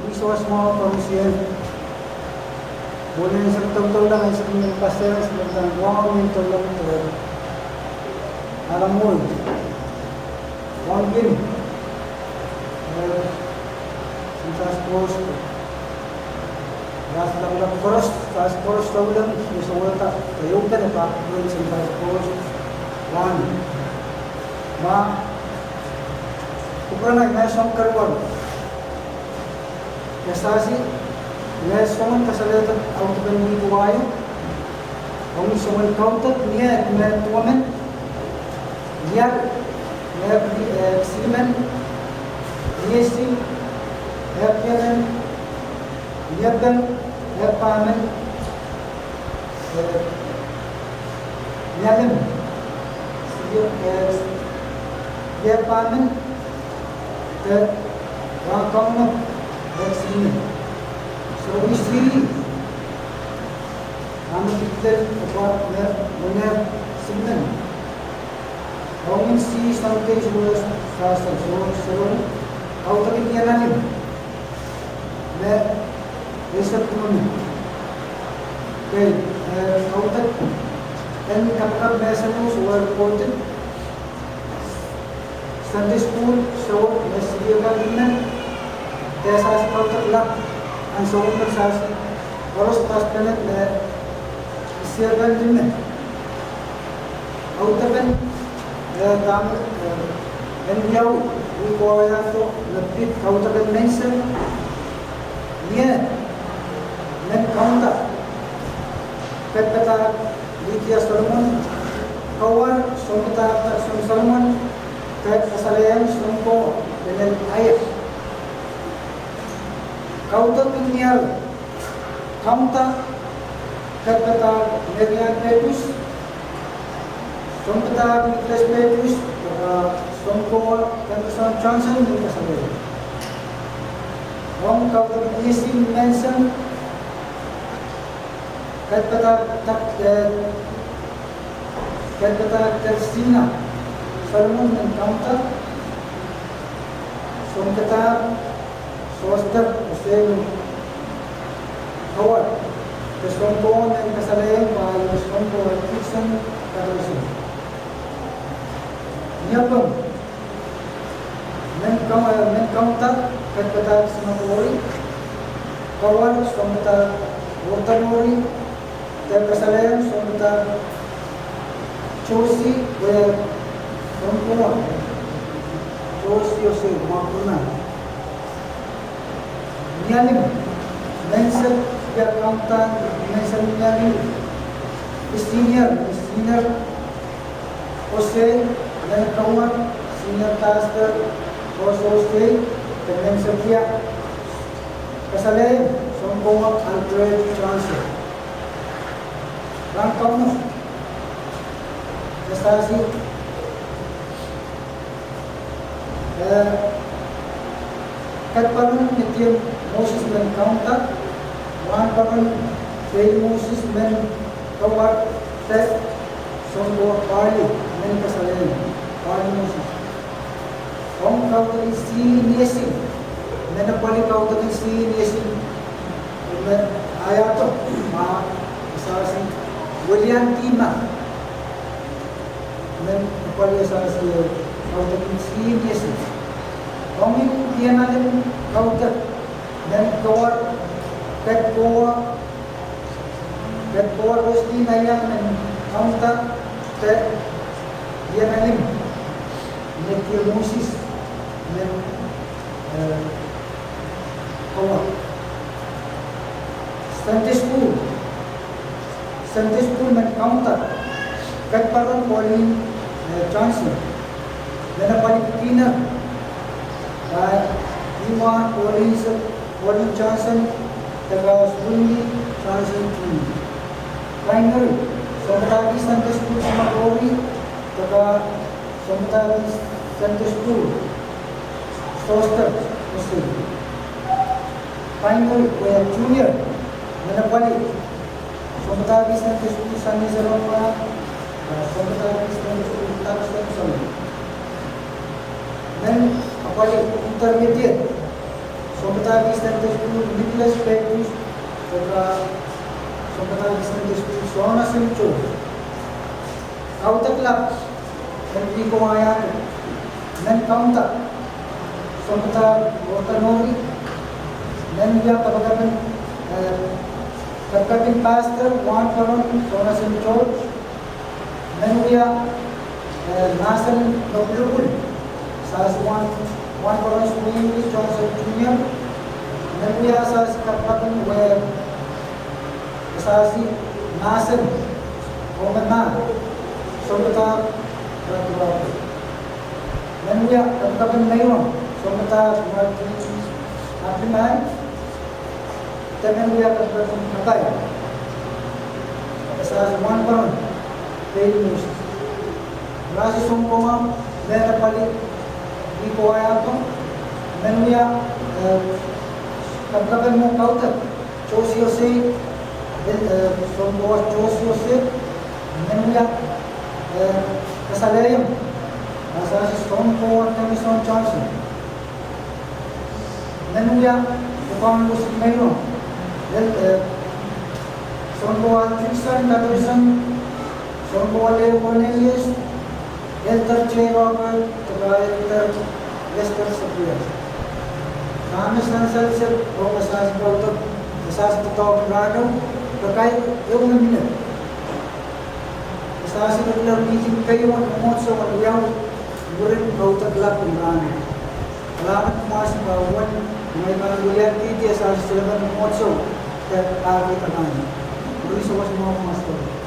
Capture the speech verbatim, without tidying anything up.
Resource mwahu koarusie. Mwohn ansou doulong, ansou mie pastor, ansou mie doulong, mie doulong, eh, alamoi. Wahn kin, eh, Sunday school. Ras lapalap koaros, Sunday school doulong, ni sohte, eh, open pak, Sunday school. Wahn. Ma, kupwuren ngehi soang kerwal. Kasasi, ngehi soangen kasalehda audepen wihk wai. Ong soangen kaudok, ni eh, ni eh duwemen. Iar, ni eh, eh, simen. Ni eh sim, eh, piamen. Ni eh peng, eh, pahmen. Eh, ni eh lim, eh, eh, pahmen, eh, rahn kaunop, eh, simen. So, ih ih, ahmw kihda, eh, pwa, eh, mwohn eh simen. Ong ih ih soangen kei, so, sa, sa, so, so, kaudok ni eh lim. Me, eisek duwemeni. Okay, eh, kaudok en kapakap me saloh, so, were reported. Sunday school, so, me silikan men. Kasasi kaudok lap, ansou me kasasi. Koaros pas pene, me silikan men. Audepen, eh, dahme, eh, en wiawi, wihk wai ato, me pid kaudok en menseng. Ni eh, men kaunda. Pepeda, Lydia Solomon. Kawar, sounpadahk Jackson Solomon. Pepeda kasalehiong, sounkoa, Daniel Ayers. Kaudok ni eh, kaunda, pepeda Marian Petrus, sounpadahk Nicholas Petrus, eh, sounkoa Henderson Johnson, ni kasalehiong. Ong kaudok ni eh sim menseng, pepeda dak, eh, pepeda Tersina Solomon, men kaunda, sounpadahk Soster Hussein Howard, de sounkoa men kasalehiong, pwe sounkoa Dixon Patterson. Ni eh peng, men kau-, eh, men kaunda, pepeda Simakori, Howard, sounpadahk Ortamori, de kasalehiong, sounpadahk Josie, wia, sounkoa Josie, Josie, Makuna. Ni eh lim, menseng, ia kaunda, menseng ni eh lim. Senior, senior, Jose, Lenkawar, senior pastor, Jose, de menseng ia. Kasalehiong, sounkoa Alfred Johnson. Rahn kaunop, kasasi, eh, Kadparen Netier Moses, men kaunda, Wahnparen Dale Moses, men kawar, de sounkoa Parley, men kasalehiong, Parley Moses. Ong kaudok en senior sim, men apwalih kaudok en senior sim, me ahiato, ma, kasasi, William Tima, men apwalih kasasi, eh, kaudok en senior sim. Ong ih, ia nanen kaudok, men kawar, Kadparen Kadparen Wesley Naiang, men kaunda, de ia nanen Netier Moses, men, eh, kawar. Sunday school, Sunday school men kaunda, Kadparen Pauline, eh, Johnson, men apwalih beginner, eh, Iwa Pauline Pauline Johnson, de ka Sweeney Johnson Junior. Primary, sounpadahki Sunday school Simakori, de ka sounpadahki Sunday school Soster Muslim. Primary, wia junior, men apwalih, sounpadahki Sunday school Sunny Salonga, sounpadahki Sunday school Tuckson Salonga. Men apwalih intermediate, Sounpadahki Sunday School, Nicholas Baptist, sounpadahki Sunday School, Sohna Saint George. Kaudok lap en wihko wai ahto. Mehn kaunda, Sounpadahki Ortanori. Mehn wia kapakap en, eh, kapakap en pastor, Wahnporon, Sohna Saint George. Mehn wia, eh, mahsen en Mepwulopwul, Sasi Wahn, Wahnporon Sweeney Johnson Junior. Mehn wia Sasi kapakap en wia, Sasi mahsen, oh me ma, Sounpadahki Ratu Ratu. Mehn wia kapakap en meiron, Sounpadahki Martin Abimai. Mehn wia kapakap en kapai, Sasi Wahnporon Bail Moses. Rasi sounpwong me pali wihko wai ahto. Mehn wia, eh, kapakap en mwo kaudok, Josie Osei, eh, sounpwowa Josie Osei. Mehn wia, eh, Kasalehiong, Sasi sounpwowa Temison Johnson. Mehn wia, pwukoahn wosik meiron, el, eh, sounpwowa Judson Patterson, sounpwowa Leo Cornelius, Elder J Robert, de Elder Lester Sepias. Dahme sansal sehd oh me Sasi kaudok, me Sasi doadoahk en rahno, de kair ehu me mihmi. Me Sasi regular meeting keieun Mwomwohdiso en wiawi mwurin kaudok lap en rahno. Kalahngan kumwail pahn wia, kumwail pahn wia kihdi Sasi silepen Mwomwohdiso, de pahn wia kalahngan. Mwurin sewese mwahu kumwail.